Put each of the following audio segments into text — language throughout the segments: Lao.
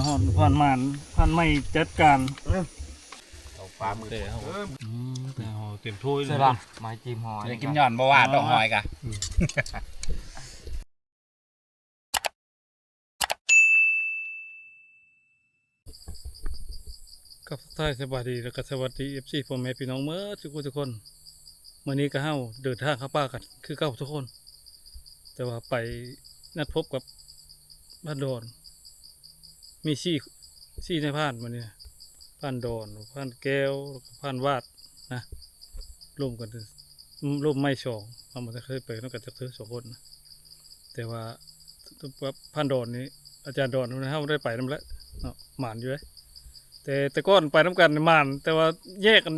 ຮອດ ຜ່ານໝານ ຜ່ານໄມ້ຈັດການ ເອົາປາໝຶກ ແຕ່ເຮົາ ເອີ ອືມ ແຕ່ເຮົາເຕັມຖ້ວຍເລີຍ ໃຊ່ປະ? ໄມ້ຈິ້ມຫອຍ ໄດ້ກິນຍ້ອນບໍ່ວ່າ ດອກຫອຍກະ ອືມ ກັບທັກທາຍສະບາຍດີ ແລ້ວກໍສະຫວັດດີ ເອັຟຊີ ພໍ່ແມ່ພີ່ນ້ອງເໝິດທຸກຜູ້ທຸກຄົນ. ມື້ນີ້ກໍເຮົາເດີນທາງເຂົ້າປ່າກັນຄືເກົ່າທຸກຄົນ ແຕ່ວ່າໄປນັດພົບກັບພານດອນ ມີສີ່ ສີ່ນາຍພານມື້ນີ້ ພານດອນ ພານແກ້ວ ແລ້ວກໍພານວາດ ນະ ລົມກັນ ລົມໄມ້ສອງ ເຮົາບໍ່ທັນເຄີຍໄປນຳກັນຈັກເທື່ອສອງຄົນນະ ແຕ່ວ່າ ພານດອນນີ້ ອາຈານດອນເຮົາໄດ້ໄປນຳແຫຼະເນາະ ໝານຢູ່ເດ້ ແຕ່ ແຕ່ກ່ອນໄປນຳກັນໝານ ແຕ່ວ່າແຍກກັນ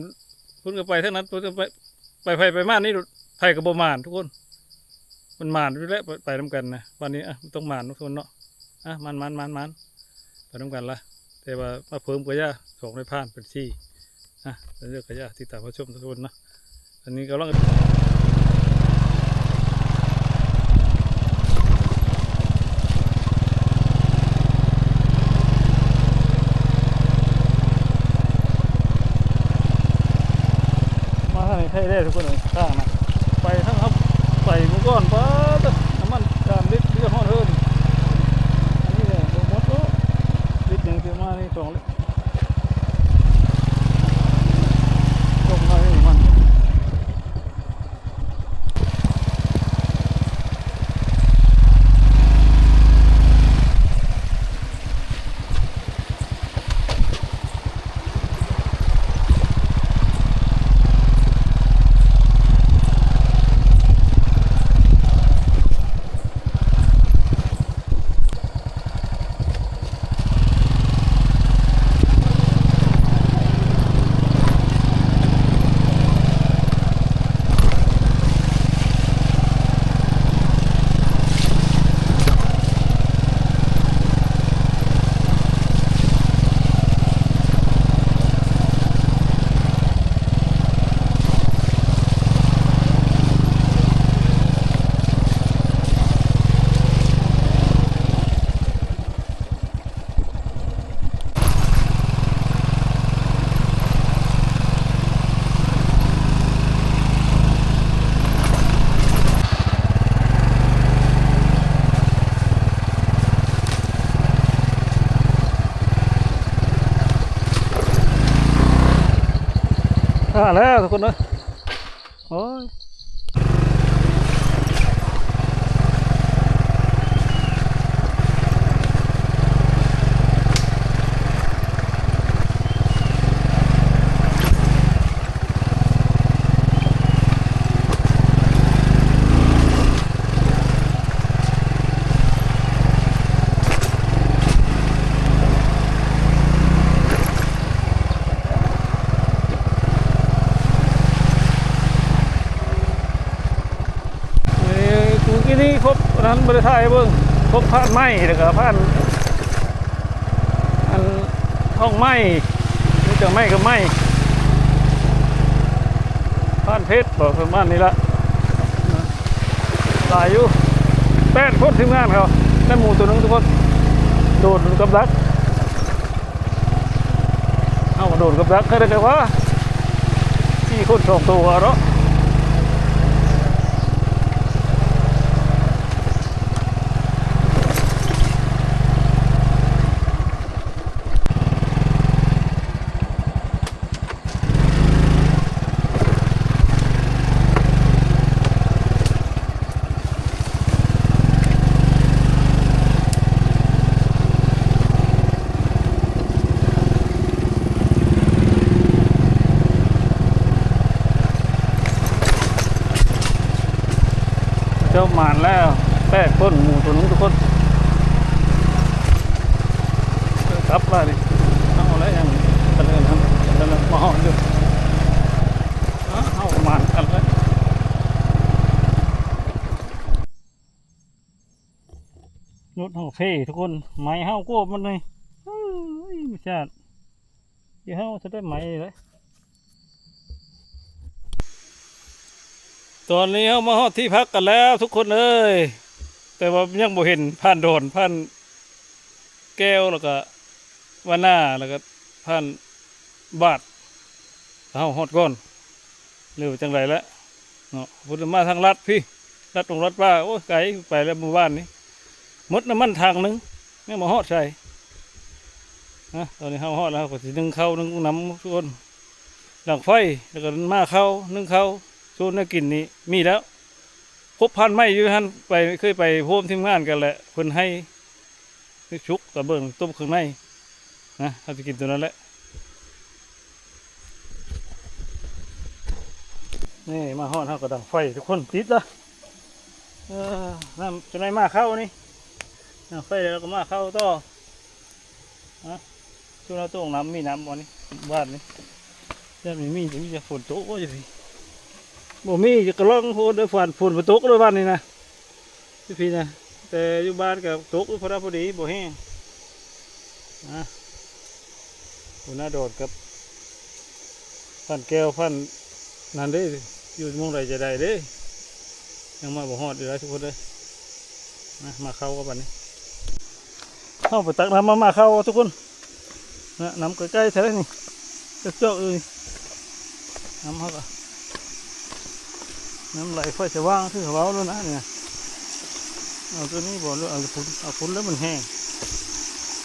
ເພິ່ນກໍໄປທາງນັ້ນ ເພິ່ນກໍໄປ ໄປໃຜໄປມານີ້ ໃຜກໍບໍ່ໝານທຸກຄົນ ມັນໝານຢູ່ແຫຼະ ໄປ ໄປນຳກັນນະ ບາດນີ້ ອະ ມັນຕ້ອງໝານທຸກຄົນເນາະ ອະ ໝານໆໆໆ ໄປນຳກັນລະ ແຕ່ວ່າມາເພີ່ມກະຢ່າ ສອງນາຍພານເປັນສີ່ ນະ ເລື່ອງກະຢ່າ ຕິດຕາມຮັບຊົມທຸກຄົນເນາະ ອັນນີ້ກຳລັງ ມາທາງນີ້ໄທແລ້ວທຸກຄົນເອີຍ ທາງນະ ໄປທາງເຮົາໄປມື້ກ່ອນ ປາດ ນ້ຳມັນສາມລິດ ເຫຼືອຮອດເຮີນ ອັນນີ້ແຫຼະ ບໍ່ໝົດ ໂອ້ ລິດໜຶ່ງ ຊື້ມານີ້ສອງລິດ ຕົກມານີ້ມັນ ອ່າ ແລ້ວທຸກຄົນເອີຍ ໂອ້ຍ ເອີ ມື້ກີ້ນີ້ພົບອັນນັ້ນບໍ່ໄດ້ຖ່າຍໃຫ້ເບິ່ງ ພົບພານໄມ້ ແລ້ວກໍພານ ອັນ ທ້ອງໄມ້ ມີແຕ່ໄມ້ກັບໄມ້ ພານເພັດບໍ ປະມານນີ້ລະ ຫຼາຍຢູ່ ແປດຄົນທີມງານເຂົາ ໄດ້ໝູໂຕໜຶ່ງທຸກຄົນ ໂດດກັບດັກ. ເອົາ ໂດດກັບດັກຄືໄດ້ແຕ່ວ່າ ສີ່ຄົນສອງໂຕເນາະ. ເຈົ້າໝານແລ້ວ ແປດຄົນ ໝູໂຕໜຶ່ງທຸກຄົນ ເອີ ກັບລະນີ້ ເອົາແລ້ວ ຍັງ ອັນນັ້ນ ອັນນັ້ນ ມາຮອດຢູ່ ເອົາ ເຮົາໝານກັນແລ້ວ. ລົດເຮົາເພທຸກຄົນ ໄໝ້ເຮົາໂກບມັນເລີຍ ເອີຍ ມາຊາດ ທີ່ເຮົາຈະໄດ້ໄໝ້ເລີຍ. ຕອນນີ້ເຮົາມາຮອດທີ່ພັກກັນແລ້ວທຸກຄົນເອີຍ ແຕ່ວ່າຍັງບໍ່ເຫັນພານດອນ ພານແກ້ວ ແລ້ວກະ ບ້ານນາ ແລ້ວກໍຜ່ານບ້ານ ເຮົາຮອດກ່ອນ ຫຼືວ່າຈັ່ງໃດແຫຼະເນາະ. ພຸ້ນມາທາງລັດພີ້ ລັດຕົງລັດປ່າ ໂອ້ຍ ໄກ ໄປແລ້ວມື້ວານນີ້ ໝົດນ້ຳມັນຖັງໜຶ່ງ ຍັງບໍ່ຮອດໃສນະ. ຕອນນີ້ເຮົາຮອດແລ້ວ ເຮົາກໍຊິໜຶ້ງເຂົ້າໜຶ້ງນ້ຳທຸກຄົນ ດັງໄຟ ແລ້ວກໍໝ້າເຂົ້າ ໜຶ້ງເຂົ້າ ໂຊນແນວກິນນີ້ມີແລ້ວ. ຄົບພັນໄມ້ຢູ່ຫັ້ນ ໄປ ເຄີຍໄປໂຮມທີມງານກັນແຫຼະ ເພິ່ນໃຫ້ສຸກ ກະເບິ່ງຕົ້ມເຄື່ອງໃນນະ ເຮົາຊິກິນໂຕນັ້ນແຫຼະ. ນີ້ມາຮອດເຮົາກໍດັງໄຟທຸກຄົນ ຕິດລະ ເອີ ນ້ຳ ຈະໄດ້ໝ້າເຂົ້ານີ້ ດັງໄຟແລ້ວກໍໝ້າເຂົ້າຕໍ່. ຮະ ຊຸມເຮົາຕົກນ້ຳ ມີນ້ຳບໍ່ນີ້ ບ້ານນີ້? ແບບນີ້ມີ ມີແຕ່ຝົນຕົກ ໂອ້ຍ ຢູ່ພີ້ ບໍ່ມີ ກະລ່ອງໂພດເດີ ຝົນ ຝົນບໍ່ຕົກເດີບ້ານນີ້ນະ ຢູ່ພີ້ນະ. ແຕ່ຢູ່ບ້ານກະຕົກຢູ່ພໍດີພໍດີ ບໍ່ແຮງນະ. ໂອ້ ໜ້າດອນກັບ ພັນແກ້ວ ພັນນັ້ນເດ້ ຢູ່ໝ່ອງໃດຈະໄດ້ເດ້ ຍັງມາບໍ່ຮອດຢູ່ໃດ໋ທຸກຄົນເອີຍ. ມາ ໝ້າເຂົ້າກັນບາດນີ້ ເຮົາໄປຕັກນ້ຳມາ ໝ້າເຂົ້າທຸກຄົນນະ. ນ້ຳໃກ້ໆແທ້ນີ້ ຈອກໆເອີຍ ນ້ຳເຮົາກໍ ນ້ຳໄຫຼໄຟສະຫວ່າງ ຄືເຂົາເວົ້າໂລດນະນີ້ນະ. ເອົາໂຕນີ້ບໍ່ ຫຼືເອົາພຸ້ນ ເອົາພຸ້ນແລ້ວມັນແຫ້ງ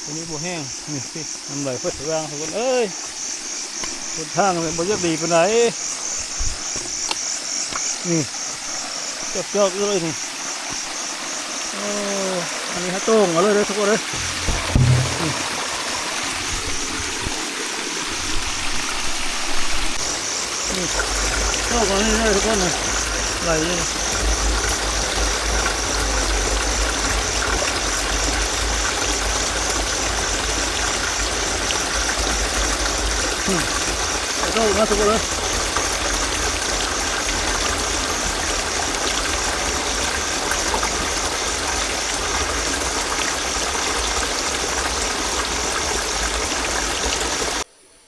ໂຕນີ້ບໍ່ແຫ້ງ. ນີ້ຕິ ນ້ຳໄຫຼໄຟສະຫວ່າງທຸກຄົນເອີຍ. ຫົນທາງນີ້ບໍ່ຢາກດີປານໃດ ນີ້ ຈອກໆເອີຍນີ້. ໂອ້ ອັນນີ້ເຮົາໂຕ່ງເອົາເລີຍເດີທຸກຄົນເດີ. ນີ້ ນີ້ ໂຕ່ງເອົາເລີຍເດີທຸກຄົນເດີ ໄຫຼຢູ່. ອືມ ໂດດມາສຸດເລີຍ.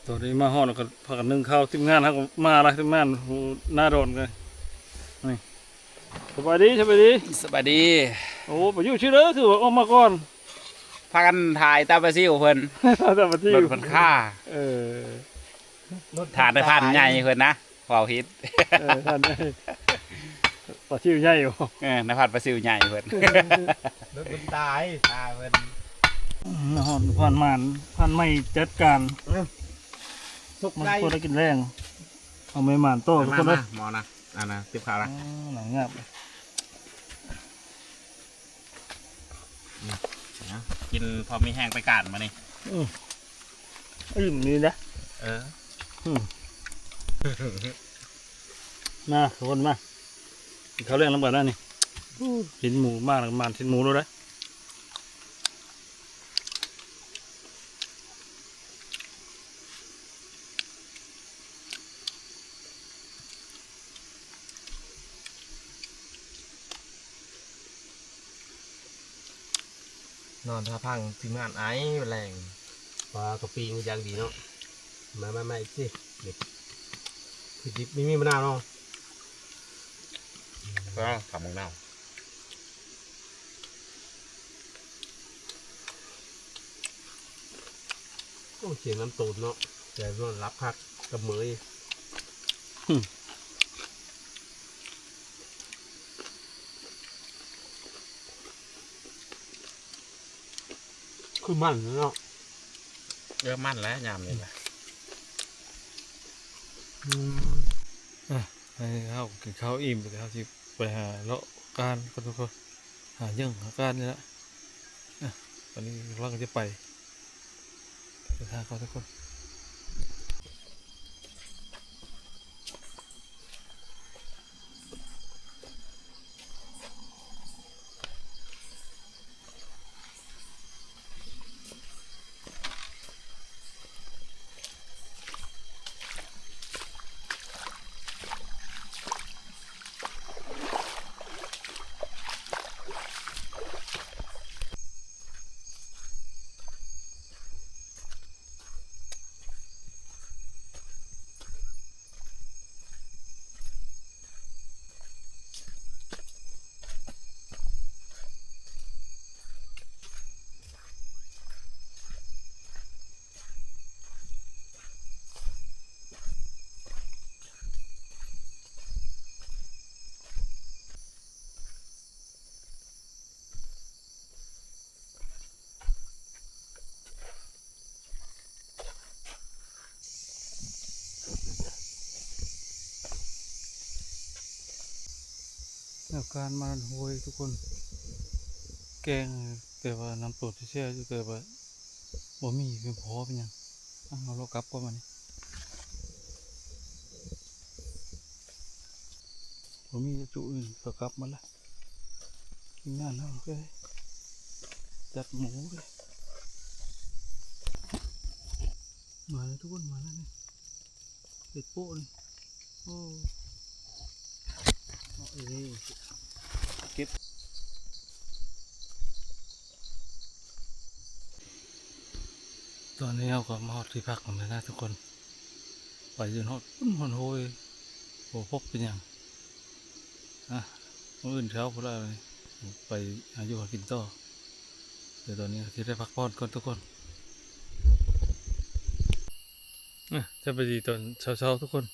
ຕອນນີ້ມາຮອດແລ້ວກໍພາກັນໜຶ້ງເຂົ້າ ທີມງານເຮົາກໍມາລະ ທີມງານ ໂຫ ໜ້າດອນກັນ ນີ້. ສະບາຍດີ ສະບາຍດີ ສະບາຍດີ. ໂອ້ ໄປຢູ່ຊື່ເດີ ຄືວ່າອອກມາກ່ອນ. ພາກັນຖ່າຍຕາປາຊິວເພິ່ນ ຕາປາຊິວ ລົດເພິ່ນຄາ ເອີ ຖ່າຍນາຍພັນໃຫຍ່ເພິ່ນນະ ເວົ້າຜິດ ເອີ ທ່ານ ປາຊິວໃຫຍ່ບໍ່ ເອີ ນາຍພັນປາຊິວໃຫຍ່ເພິ່ນ ລົດເພິ່ນຕາຍ ຄາເພິ່ນ. ອືມ ຮອດພານໝານ ພານໃໝ່ຈັດການ ເອີ ສຸກ ມັນ ໄດ້ ພໍໄດ້ກິນແລງ ເອົາໄມ້ໝານຕໍ່ທຸກຄົນເດີ ໝໍນະ ອັນນະ ຕິບເຂົ້າລະ ອືມ ໜັງງາບ. ອືມ ເອົາ ກິນພໍມີແຮງໄປການມື້ນີ້ ອືມ ອີ່ມດີນະ ເອີ ອືມ ມາທຸກຄົນມາ ກິນເຂົ້າແລງນຳກັນນະນີ້ ຊີ້ນໝູ ມາແລ້ວໝານຊີ້ນໝູໂລດເດ້. ນອນຖ້າຟັງທີມງານໄອແລງ ປາກະປີງຢ່າງດີເນາະ ມາໆໆ ອີກຊິ ນີ້ ຄືດິບມີ ມີມະນາວເນາະ ກໍທຳມະນາວ. ໂອ້ ສຽງນ້ຳໂຕນເນາະ ແຕ່ນອນຫຼັບຄັກກັບເໝີຍ ຄືມັນເນາະ ເອີ ມັນແຫຼະຍາມນີ້ແຫຼະ ອືມ ອ່ະ ໃຫ້ເຮົາກິນເຂົ້າອີ່ມ ແລ້ວເຮົາຊິໄປຫາເລາະການກ່ອນທຸກຄົນ ຫາເຫຍື່ອງຫາການນີ້ແຫຼະ ອ່ະ ຕອນນີ້ກຳລັງຈະໄປ ເດີນທາງກ່ອນທຸກຄົນ. ແລ້ວການມາໂຫຍທຸກຄົນ ແກ້ງ ແຕ່ວ່ານ້ຳຕົ້ນແຊ່ຢູ່ ແຕ່ວ່າບໍ່ມີພຽງພໍເປັນຫຍັງ. ອ່ະ ເຮົາເລາະກັບກ່ອນບາດນີ້ ບໍ່ມີຈຸອື່ນກໍກັບໝົດລະ. ທີມງານເຮົາເອີຍ ຈັດໝູເອີຍ ມາແລ້ວທຸກຄົນ ມາແລ້ວນີ້ ເຫັດໂປະນີ້ ໂອ້ ເອົາເອີຍ ເກັບ. ຕອນນີ້ເຮົາກໍມາຮອດທີ່ພັກແລ້ວນະທຸກຄົນ ໄປຈົນຮອດພຸ້ນ ຮອດໂຫຍ ບໍ່ພົບເປັນຫຍັງ. ອ່ະ ມື້ອື່ນເຊົ້າພຸ້ນລະ ໄປຫາຢູ່ຫາກິນຕໍ່. ແຕ່ຕອນນີ້ກໍຊິໄດ້ພັກຜ່ອນກ່ອນທຸກຄົນ. ອ່ະ ສະບາຍດີຕອນເຊົ້າໆທຸກຄົນ.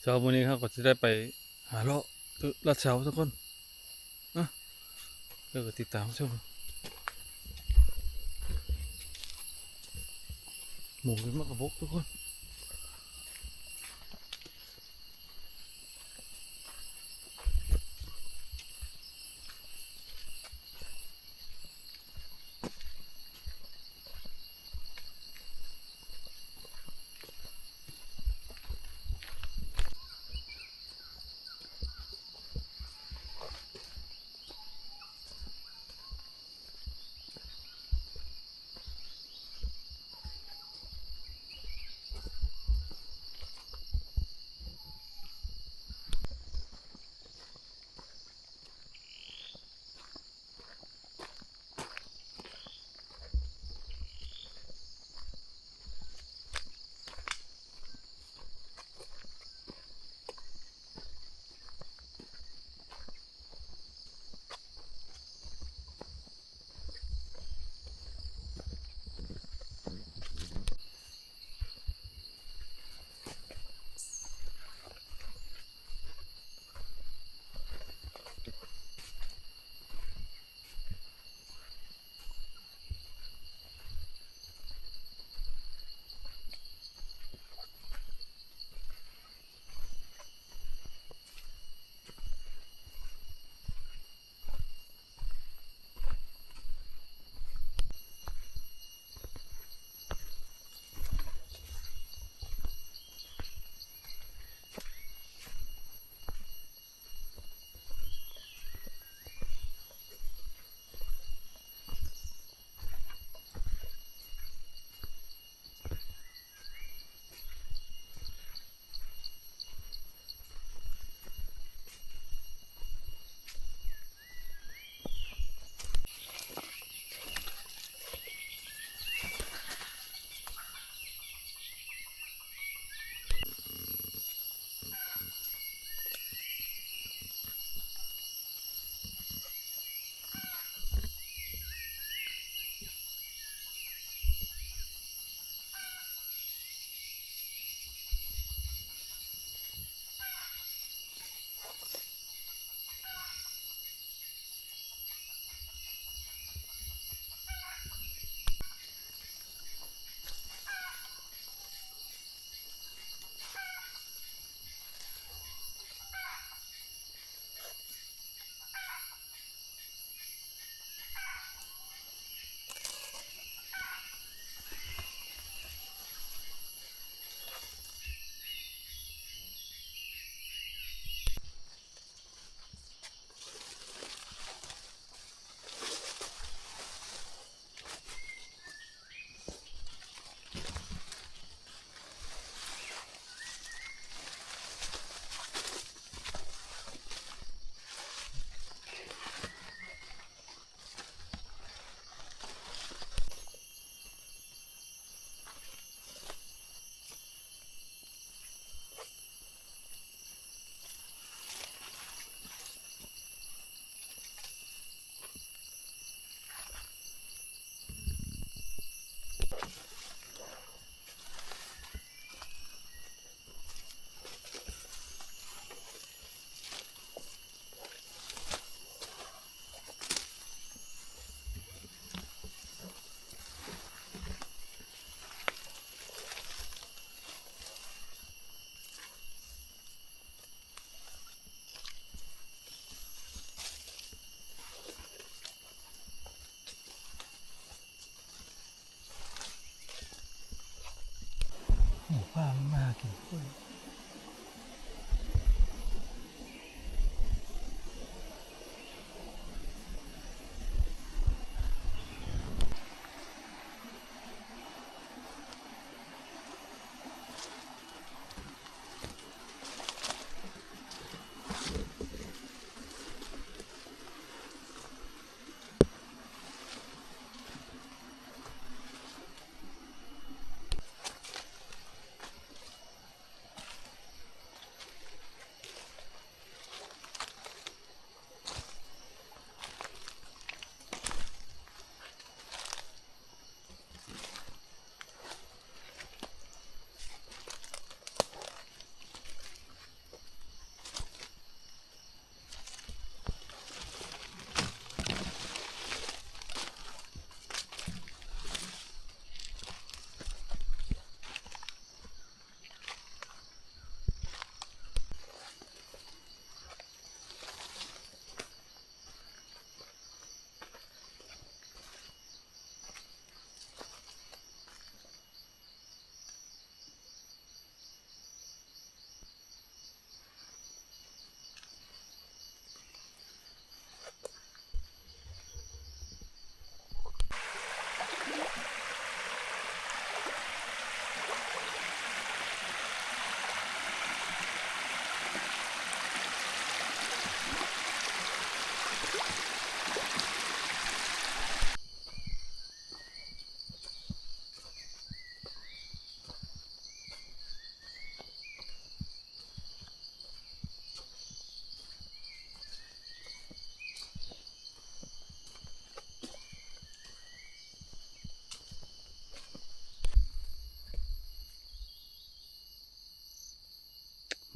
ເຊົ້າມື້ນີ້ເຮົາກໍຊິໄດ້ໄປຫາເລາະລາດເຊົ້າທຸກຄົນ. ອ່ະ ແລ້ວກໍຕິດຕາມຊົມ ໝູຂຶ້ນມາກະບົກທຸກຄົນ. ເ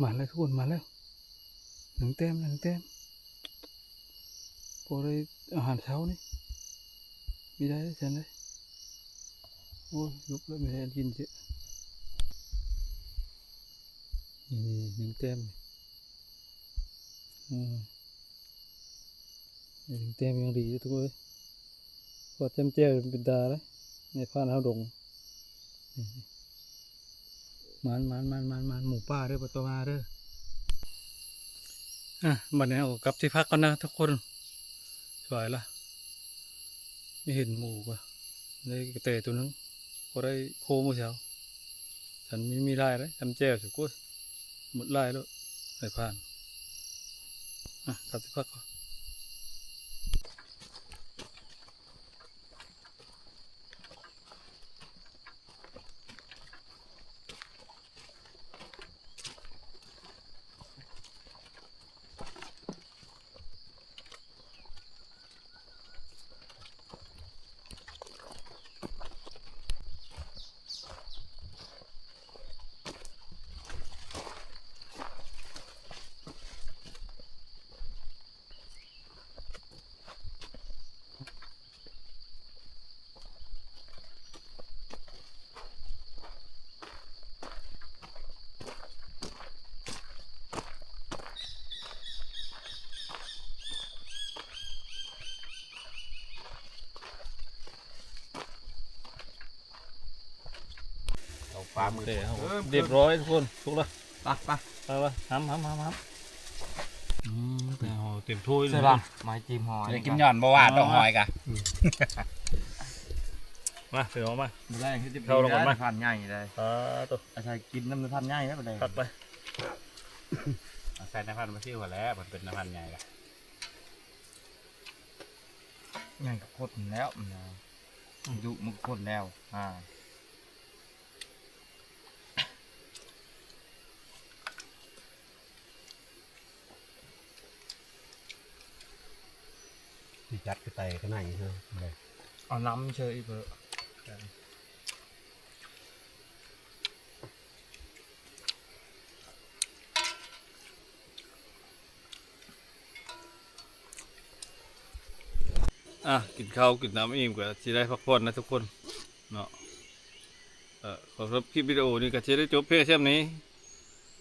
ມາແລ້ວທຸກຄົນ ມາແລ້ວ ໜຶ່ງແຕ້ມ ໜຶ່ງແຕ້ມ ພໍໄດ້ອາຫານເຊົ້ານີ້ ມີໄດ້ຊັ້ນເດ້. ໂອ້ຍ ຫຼຸບແລ້ວ ມີແຮງກິນເຈະ ນີ້ ໜຶ່ງແຕ້ມ ອືມ ຍັງແຕ້ມຍັງດີຢູ່ທຸກເອີຍ ພໍຈ້ຳແຈ່ວເປັນຕາເດ້ ໃນພານເຮົາດົງ ມານໆໆໆ ໝູປ່າເດີ ບໍ່ຕ້ອງມາເດີ. ອ່ະ ບັດນີ້ເຮົາກໍກັບທີ່ພັກກ່ອນນະທຸກຄົນ ສວຍລະ ໄດ້ເຫັນໝູກໍ ໄດ້ກະແຕໂຕໜຶ່ງ ພໍໄດ້ໂຄມື້ເຊົ້າ ສັນມີ ມີຫຼາຍເດ້ ຈ້ຳແຈ່ວຊິ ໂອ້ຍ ໝົດຫຼາຍໂລດ ໄດ້ຜ່ານ ອ່ະ ກັບທີ່ພັກກ່ອນ. ເອົາປາໝຶກ ໂອເຄ ເຮົາ ເອີ ຮຽບຮ້ອຍທຸກຄົນ ສຸກແລ້ວ ໄປ ໄປ ໄປ ໄປ ຫຳ ຫຳ ຫຳ ຫຳ ອືມ ແຕ່ເຮົາເຕັມຖ້ວຍເລີຍ ໃສ່ລະ ໄມ້ຈິ້ມຫອຍ ໄດ້ກິນຍ້ອນບໍ່ຫວານດອກຫອຍກະ ອືມ ມາ ເອົາມາ ບໍ່ໄດ້ ເຮົາຈະ ເຂົ້າລະກ່ອນມາ ພັນໃຫຍ່ເລີຍ ສາທຸ ອາໄສກິນນຳນາຍພັນໃຫຍ່ແລ້ວ ບໍ່ໄດ້ ຄັກໄປ ອາໄສນາຍພັນມາຊິວຫັ້ນແຫຼະ ເພິ່ນເປັນນາຍພັນໃຫຍ່ລະ ໃຫຍ່ກໍຄົດແລ້ວ ມັນນະ ອືມ ດຸມັນຄົດແລ້ວ ອ່າ ຊິຈັດຄືໄຕຄືໄນເຮີ້ຍ ເອົານ້ຳເຊີອີກເບີ. ອ່ະ ກິນເຂົ້າກິນນ້ຳອີ່ມ ກໍຊິໄດ້ພັກຜ່ອນນະທຸກຄົນເນາະ. ເອີ ສຳລັບຄລິບວິດີໂອນີ້ກໍຊິໄດ້ຈົບພຽງສ່ຳນີ້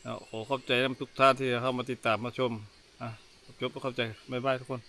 ເນາະ. ຂໍຂອບໃຈນຳທຸກທ່ານທີ່ເຂົ້າມາຕິດຕາມມາຊົມ. ອ່ະ ຈົບ ຂອບໃຈ ບາຍບາຍທຸກຄົນ.